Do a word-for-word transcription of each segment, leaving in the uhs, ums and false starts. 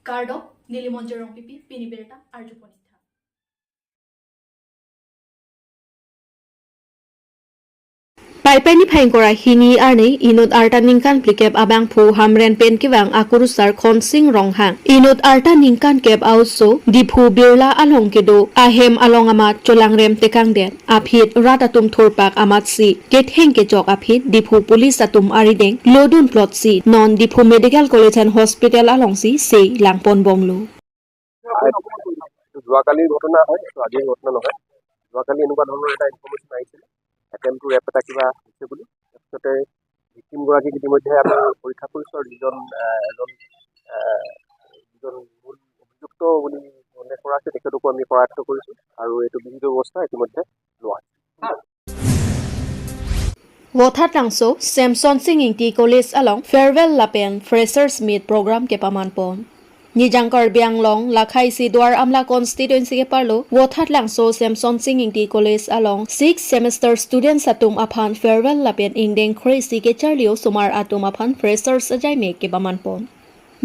Kardom, neli Monjir Rongpipi, pini birta arjupon-ik tha. Paipai niphai ingkoi ra hini arni inut arta ningkan phlikep abangphu Hamren pen kevang akurusar Khonsing Ronghang, inut arta ningkan kep a-oso Diphu Birla along kedo ahem along amat cholangrem tekangdet aphi rat atum thurpak amatsi ketheng kechok aphi Diphu police atum arideng lodun plotsi non Diphu Medical College and Hospital alongsi sei langponbomlo. এইটো যোৱাকালিৰ ঘটনা হয়, এইটো আজিৰ ঘটনা নহয়। যোৱাকালি এনেকুৱা ধৰণৰ এটা ইনফৰমেশ্যন আহিছিলে, এটেম্প টু ৰেপ এটা কিবা হৈছে বুলি। তাৰপিছতে ভিক্টিমগৰাকীক ইতিমধ্যে আমি পৰীক্ষা কৰিছোঁ আৰু যিজন আহ, এজন আহ, যিজন মূল অভিযুক্ত বুলি উল্লেখ কৰা আছে, তেখেতকো আমি কৰায়ত্ত কৰিছোঁ আৰু এইটো বিহিত ব্যৱস্থা ইতিমধ্যে লোৱা হৈছে। Vothatlangso Semsonsing Ingti College along farewell lapen freshers meet program kepamanpon. Nijang Karbi Anglong lakhai isi Duar Amla constituency keparlo Vothatlangso Semsonsing Ingti College along sixth semester students atum aphan farewell lapen ingdeng kre-isi kecharli osomar atum aphan freshers ajaimek kepamanpon.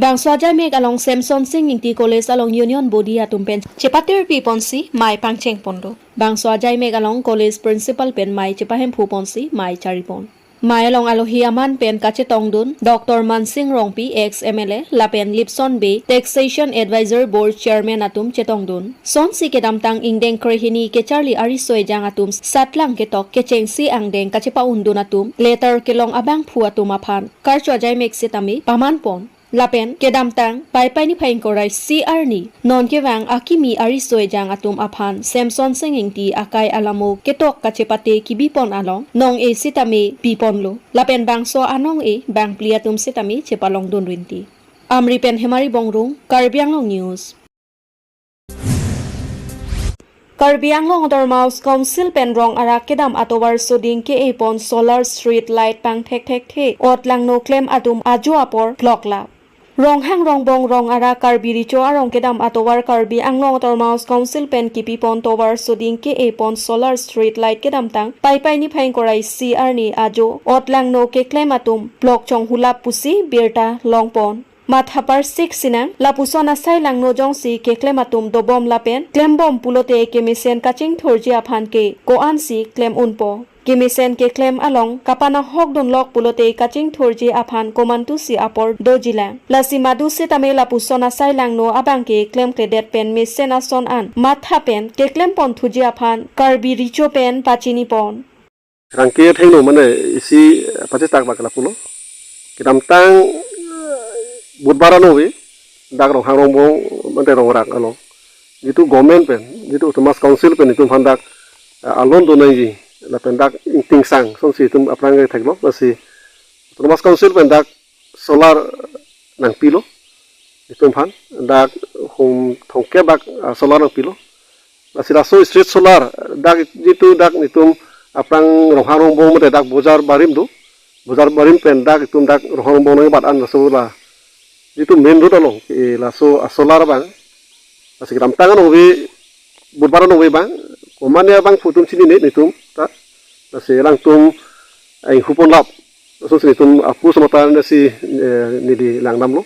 Bangso ajaimek along Semsonsing Ingti College along union body atum pen chepatirpiponsi mei pangchengponlo. Bangso ajaimek along college principal pen mei chepahemphuponsi mei charipon. Mei along alohi aman pen kachetongdun Doctor Mansing Rongpi, ex M L A, lapen Lipson Bey, Taxation Advisor Board Chairman atum chetongdun. Sonsi kedamtang ingdeng krehini kecharli ariso ejang atum satlang ketok kechengsi angdeng kachepa-undun atum letter kelong abangphu atum aphan karcho ajaimek sitame pamanpon. Lapen kedamtang Paipai niphai ingkoi ra isi arni non kevang akimi ariso ejang atum aphan Semsonsing Ingti akai alamo ketok kachepate kibipon along nong-e sitame piponlo. Lapen bangso anong-e bangphli atum sitame chepalongdun rinti. Amri pen Hemari Bongrung, Karbi Anglong News. Karbi Anglong Autonomous Council pen rong arak kedam atovar soding ke-epon solar street light pangthekthekthe, ot langno klem atum ajo apor block lap. Ronghang Rongbong rong arak Karbi Recho arong kedam atovar Karbi Anglong Autonomous Council pen kipipon tovar soding ke-epon solar street light kedamtang Paipai niphai ingkoi ra isi arni ajo ot langno keklem atum block chonghulap pusi birta longpon. Matha parsik sinang, lapuson asai langno jongsi keklem atum dobom lapen klembom pulote kemesen kachingthurji aphan ke ko-ansi klem unpo. Kemesen keklem along kapanahokdunlok pulote kachingthurji aphan komantusi apor dojilang. Lasi madu sitame lapuson asai langno abangke klemkledet pen mesen ason an matha pen keklempon thuji aphan Karbi Recho pen pachinipon. Rangke thengno mane isi pachitak bak lapulo. Kedamtang Budbar ano ave dak Ronghang Rongbong mane rong arak along. Jitu government pen, jitu Autonomous Council pen itum aphan dak, eh, alon donangji lapen dak ingtingsang sonsi itum aphrang ke theklong, lasi Autonomous Council pen dak solar nangpilo itum aphan, dak hum thongkep bak, ah, solar nangpilo. Lasi laso street solar dak jitu dak itum aphrang Ronghang Rongbong mate dak bojar barim do. Bojar barim pen dak itum dak Ronghang Rongbong nangbat an laso la jitu main road along, eh, laso a solar abang. Lasi kedamtang ano ave, Budbar ano ave abang, komatne abangphu atum chinine netum ta. Lasi alangtum, eh, inghuponlap. Lasonsi netum a-post mata nasi, eh, neli langdamlo.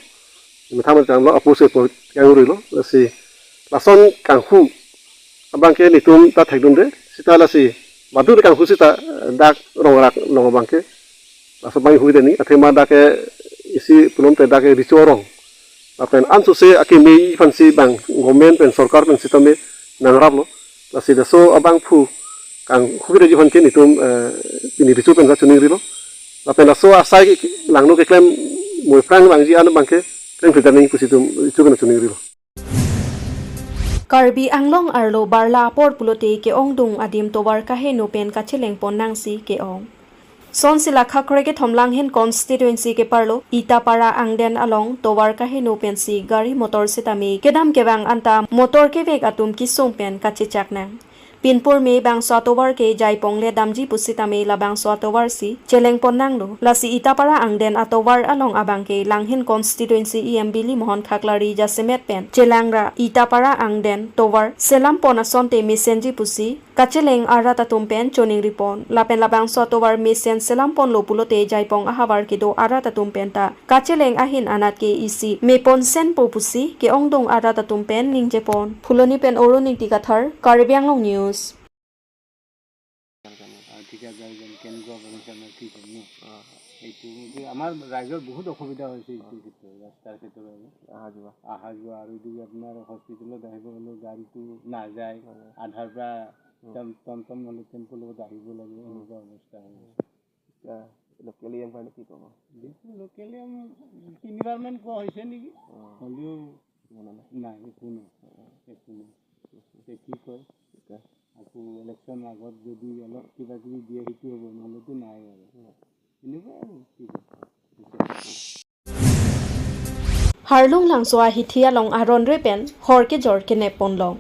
Methang methang lo a-post ke po kangruilo. Lasi lason kanghu abangke netum ta thekdunde. Seta lasi madu kanghu seta dak rong arak along abangke. Laso abang huideni, athema dak ke isi pulote dak ke Recho arong. Lapen ansose akimi aphansi bang government pen sorkar pen sitame nangraplo. Lasi laso abangphu kanghu kedeji aphan ke netum, eh, pini Recho pen ta choningrilo. Lapen laso asai langno keklem moi aphrang vangji an abangke klemkledet nangji pusi itum Recho pen choningrilo. Karbi Anglong arlo barla apor pulote ke-ongdung adim tovar kaheno pen kachelengpon nangsi ke-ong. Sonsi la khakre kethom Langhin constituency keparlo Itapara angden along tovar kaheno pensi gari motor sitame kedam kevang anta motor kevek atum kesung pen kachechak nang. Pinpur me bangso atovar ke jaipong le damji pusitame labangso atovar si chelengpon nanglo. Lasi Itapara angden atovar along abang ke Langhin constituency E M Bili Mohan Khaklari jasemet pen chelangra Itapara angden tovar selampon asonte mesenji pusi kacheleng arat atum pen choningripon. Lapen labangso atovar mesen selamponlo pulote jaipong ahavar kedo arat atum pen ta kacheleng ahin anat ke isi meponsenpo pusi ke-ongdung arat atum pen ningjepon. Phuloni pen Orun Ingti Kathar, Karbi Anglong News. আহ, ঠিকাদাৰজন কেনেকুৱা প্ৰফেশ্যনৰ কি কৰিম ন? অ। এইটো কিন্তু আমাৰ ৰাইজৰ বহুত অসুবিধা হৈছে এইটো ক্ষেত্ৰত, ৰাস্তাৰ ক্ষেত্ৰত আৰু। অহা যোৱা। অহা যোৱা আৰু এইটো আপোনাৰ হস্পিটেলত আহিব হ'লেও গাড়ীটো নাযায়, নাযায়। আধাৰ পৰা উম। টম-, টমটম নহ'লে টেম্পু লগত আহিব লাগে, উম। এনেকুৱা অৱস্থা হৈ আছে। এতিয়া লোকেল ই এম কাৰণে কি ক'ব? যিহেতু লোকেল ই এম তিনিবাৰমান কোৱা হৈছে নেকি? অ। হ'লেও মনে নাই। নাই, একো নাই। অ। একো নাই। এতিয়া কি কয়? এতিয়া? আকৌ ইলেকশ্যন আগত যদি অলপ কিবা কিবি দিয়ে, সেইটো হ'ব, নহ'লেতো নাই আৰু। অ। এনেকুৱাই আৰু, কি ক'ব? Harlung Langso ahithi along aronre pen hor kejor kenep ponlong.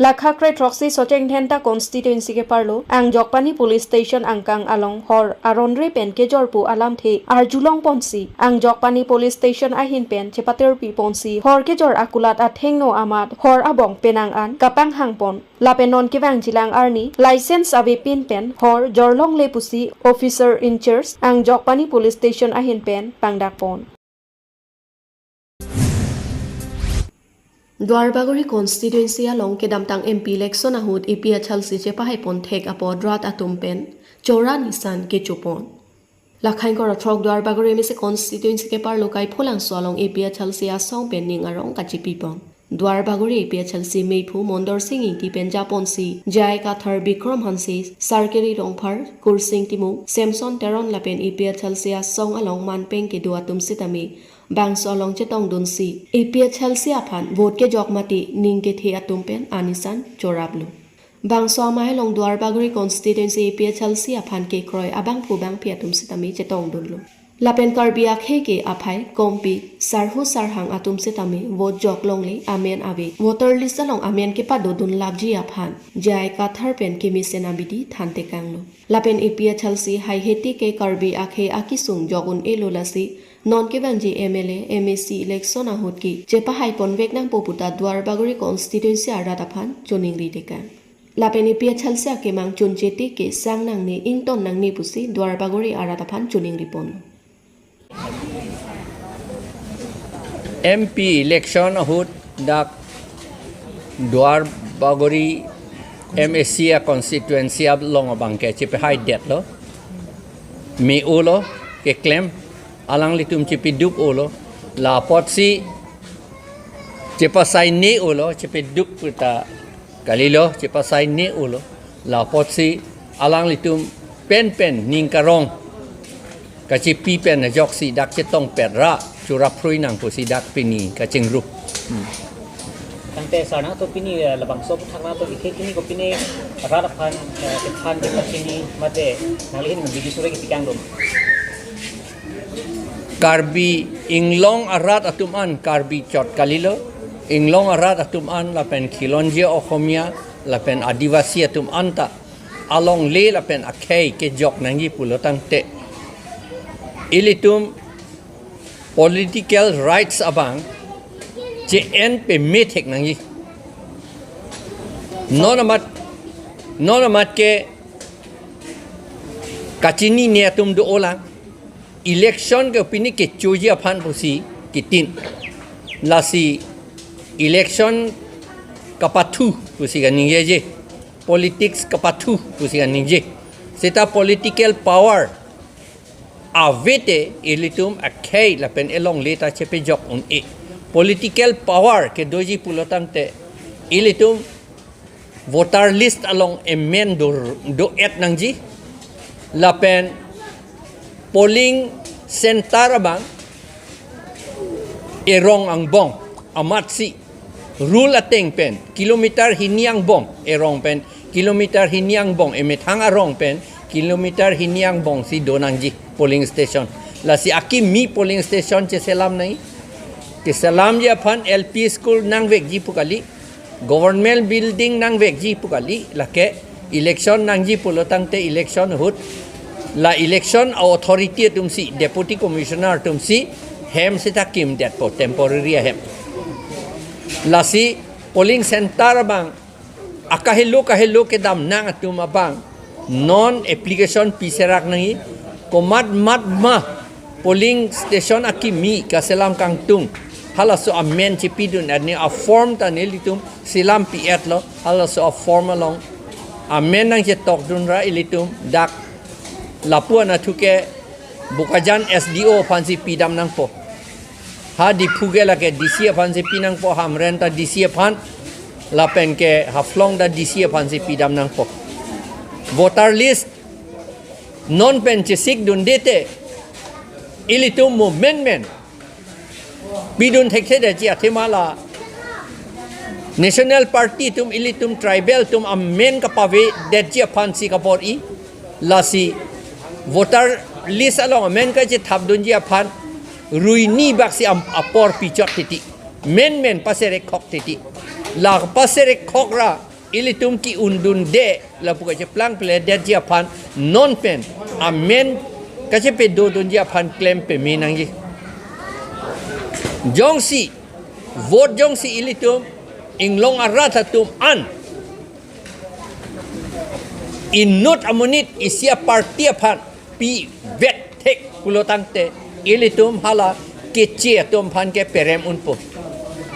Lakha kre throksi Socheng Dhenta constituency keparlo Angjokpani police station angkang along hor aronre pen kejor pu alamthe arjulong ponsi Angjokpani police station ahin pen chepaterpi ponsi hor kejor akulat athengno amat hor abong penang an kapanghang pon. Lapen non kevang jilang arni license avepin pen hor jorlongle pusi officer in charge Angjokpani police station ahin pen pangdak pon. Duarbagori constituency along kedamtang M P election ahut A P H L C chepahai pon thek apot rat atum pen chora nisan kechopon. Lakhai kora throk Duarbagori M A C constituency keparlo Kaipho Langso along A P H L C asong pen ning arong kachipipon. Duarbagori A P H L C meiphu Mondor Sing Ingti pen japonsi J I Kathar, Bikram Hanse, Sarkiri Rongphar, Kursing Timung, Samson Teron lapen A P H L C asong along manpeng kedo atum sitame bangso along chetongdunsi A P H L C aphan vote kejok mati ning kethe atum pen anisan choraplo. Bangso amahai along Duarbagori constituency A P H L C aphan kekroi abangphu bangphi atum sitame chetongdunlo. Lapen Karbi akhei ke aphai, kompi, sarhu sarhang atum sitame vote joklongle amen ave. Voter list along amen kepadodun lapji aphan J I Kathar pen kemesen abidi thantekanglo. Lapen A P H L C haiheti ke Karbi akhei akesung jok un-elo, lasi non kevangji M L A, M A C election ahut ke chepahai ponvek nangpo puta Duarbagori constituency arat aphan choningri tekang. Lapen A P H L C akemang chuncheti kesang nangne, ington nangne pusi Duarbagori arat aphan choningripon. M P election ahut dak Duarbagori M A C a constituency along abang ke chepahaidetlo. Me-olo, keklem, alanglitum chepaduk-olo. La apotsi chepasai ne-olo, chepaduk puta kalilo, chepasai ne-olo. La apotsi alanglitum penpen ning karong kachipi pen ajoksi dak chetongpet ra choraphrui nang pusi dak pini kachingru. Hmm. Tangte sar nangtum pini, eh, labangso aphuthak nangtum ikhe kini ko pini rat aphan, eh, kethan kepachini mate nanglihin bidi suri kepikang dum. Karbi Anglong arat atum an Karbi chot kalilo, Anglong arat atum an lapen Khilonjia Oxomiya lapen Adivasi atum an ta alongle lapen akhei kejok nangji pulo tangte ilitum political rights abang che-en peme thek nangji. Non amat, non amat ke kachinine atum do-olang. Election ke pini kechoji aphan pusi kitin. Lasi election kapathu pusi kaningjeje. Politics kapathu pusi kaningje. Seta political power ave te ilitum akhei lapen elongle ta chepejok un-e. Political power kedoji pulo tangte ilitum voter list along amen do, do-et nangji. Lapen polling center abang erong angbong amatsi rule ateng pen kilometer hini angbong erong pen, kilometer hini angbong emethang arong pen kilometer hini angbong si do nangji polling station. Lasi akimi polling station cheselam nangji. Keselamji aphan L P school nangvekji pu kali. Government building nangvekji pu kali, lake election nangji pulo tangte election ahut la election authority atumsi, Deputy Commissioner atumsi hem seta kimdetpo, temporary ahem. Lasi polling center abang akahelo kahelo kedam nang atum abang non application piserak nangji, komat mat ma polling station akimi kaselam kangtung, halaso amen chepidun, ani a form ta nelitum selam pi-etlo, halaso a form along amen nangchetokdun ra ilitum dak lapu anatthu ke Bokajan S D O aphansi pidam nangpo. Ha Diphu ke lake D C aphansi pi nangpo, Hamren ta D C aphan, lapen ke Haflong ta D C aphansi pidam nangpo. Voter list non pen chesikdunde te ilitum movement men pidun thekthedetji, athema la National Party atum ilitum tribal atum amen kapavedetji aphansi kabor-i, lasi voter list along amen kachethapdunji aphan rui ni baksi am-, apor pichot titi, men men paserekhok titi. La paserekhok ra ilitum ki-undunde lapu kacheplang peledetji aphan non pen amen kachepedodunji aphan klem peme nangji. Jongsi vote jongsi ilitum inglong arat atum an inut amonit isi a party aphan pivet thek pulo tangte ilitum hala keche atum aphan ke perem unpo.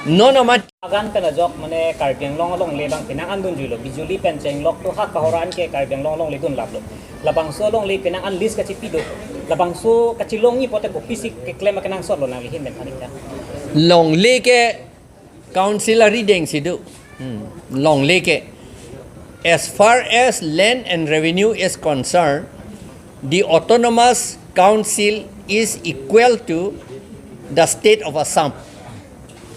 Non amat Agan pen ajok mane Karbi Anglong alongle abang penang an dunjuilo. Bijuli pen chenglok to ha kahor an ke Karbi Anglong alongle dunlaplo. Labangso alongle penang an list kachepi do. Labangso kachelongji pote kopisi keklem akenangsot lo nangli ahin pen thanik ta. Longle ke council arideng si do. Hmm. Longle ke. As far as land and revenue is concerned, the autonomous council is equal to the state of Assam.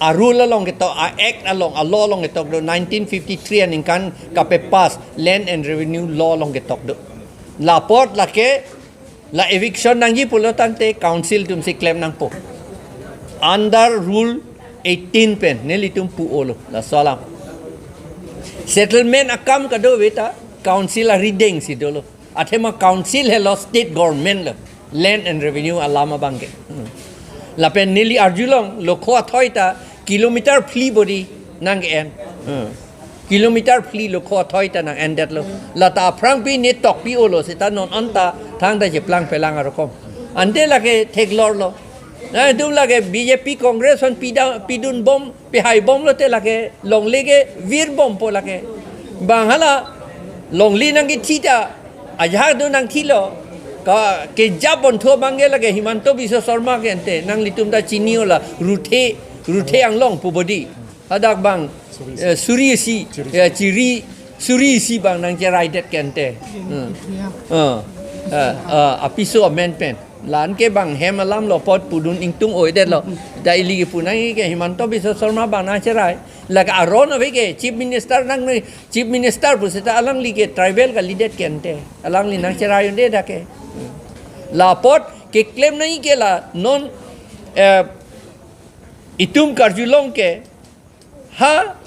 A rule along ketok, a act along, a law along ketok do, nineteen fifty-three aningkan kapepass land and revenue law along ketok do. Lapot lake la eviction nangji pulo tangte council atumsi klem nangpo. Under rule eighteen pen nelitum pu-olo, laso alam. Settlement akam kadokave ta council arideng si dolo. Athema council helo state government lo, land and revenue alam abang ke. Hmm. Lapen neli arjulong lokho athoi ta kilometer phli bodi nang-en. Hmm. Kilometer phli lokho athoi ta nang-endetlo. Lata aphrangpi ne tokpi-olo seta non anta thangta cheplang pelang arokom. Ante lake theklorlo. Nangtum lake B J P Congress aphan pida, pidunbom, pihaibomlo te lake longle ke virbompo lake. Bang hala longle nangkethi ta ajahak do nangthilo. Ka kejapon thu abang ke lake Himanta Biswa Sarma ke ante nanglitum ta chini-ola, Ruthe, Ruthe Anglong pu bodi. Hadak bang, Suri isi. Eh, suri isi, Chiri. Eh, chiri, suri isi bang nangcheraidet ke ante. Hmm. Eh, eh, eh, apiso amen pen. La-an ke bang hem alam lo apot pudun ingtung oidetlo. Da ili kepu nangji ke Himanta Biswa Sarma bang nangcherai. Lake aron ave ke Chief Minister nang ne, Chief Minister pu seta alangli ke tribal kalidet ke ante. Alangli nangcherai un'edet ke. Lapot keklem nangji ke la non, eh, itum karjulong ke ha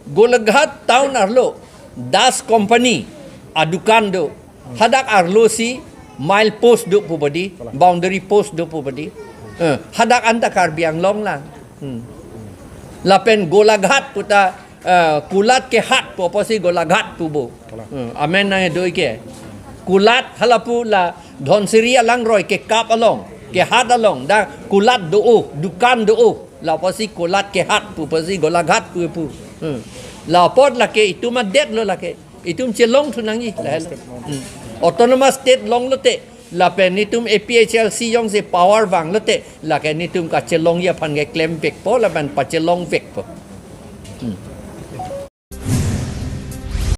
Golaghat town arlo Das Company adukan do. Hadak arlo si mile post do pu bodi, boundary post do pu bodi. Eh, hadak anta Karbi Anglong lang. Hmm. Lapen Golaghat puta, eh, kulat kehat pu apotsi Golaghat pupo. Kulat. Hmm, amen nangdoi ke. Kulat halapu la Dhansiri alangroi kekap along, kehat along, da kulat do-o, dukan do-o. La apotsi kulat kehat pu apotsi Golaghat pu pu. Hmm. Lapot lake itum adet lo lake. Itum chelongthu nangji lahelo. Hmm. Autonomous state longlo te, lapen itum A P H L C jongsi power vanglo te, lake itum kachelongji aphan ke klemvekpo, lapen pachelongvekpo. Hmm.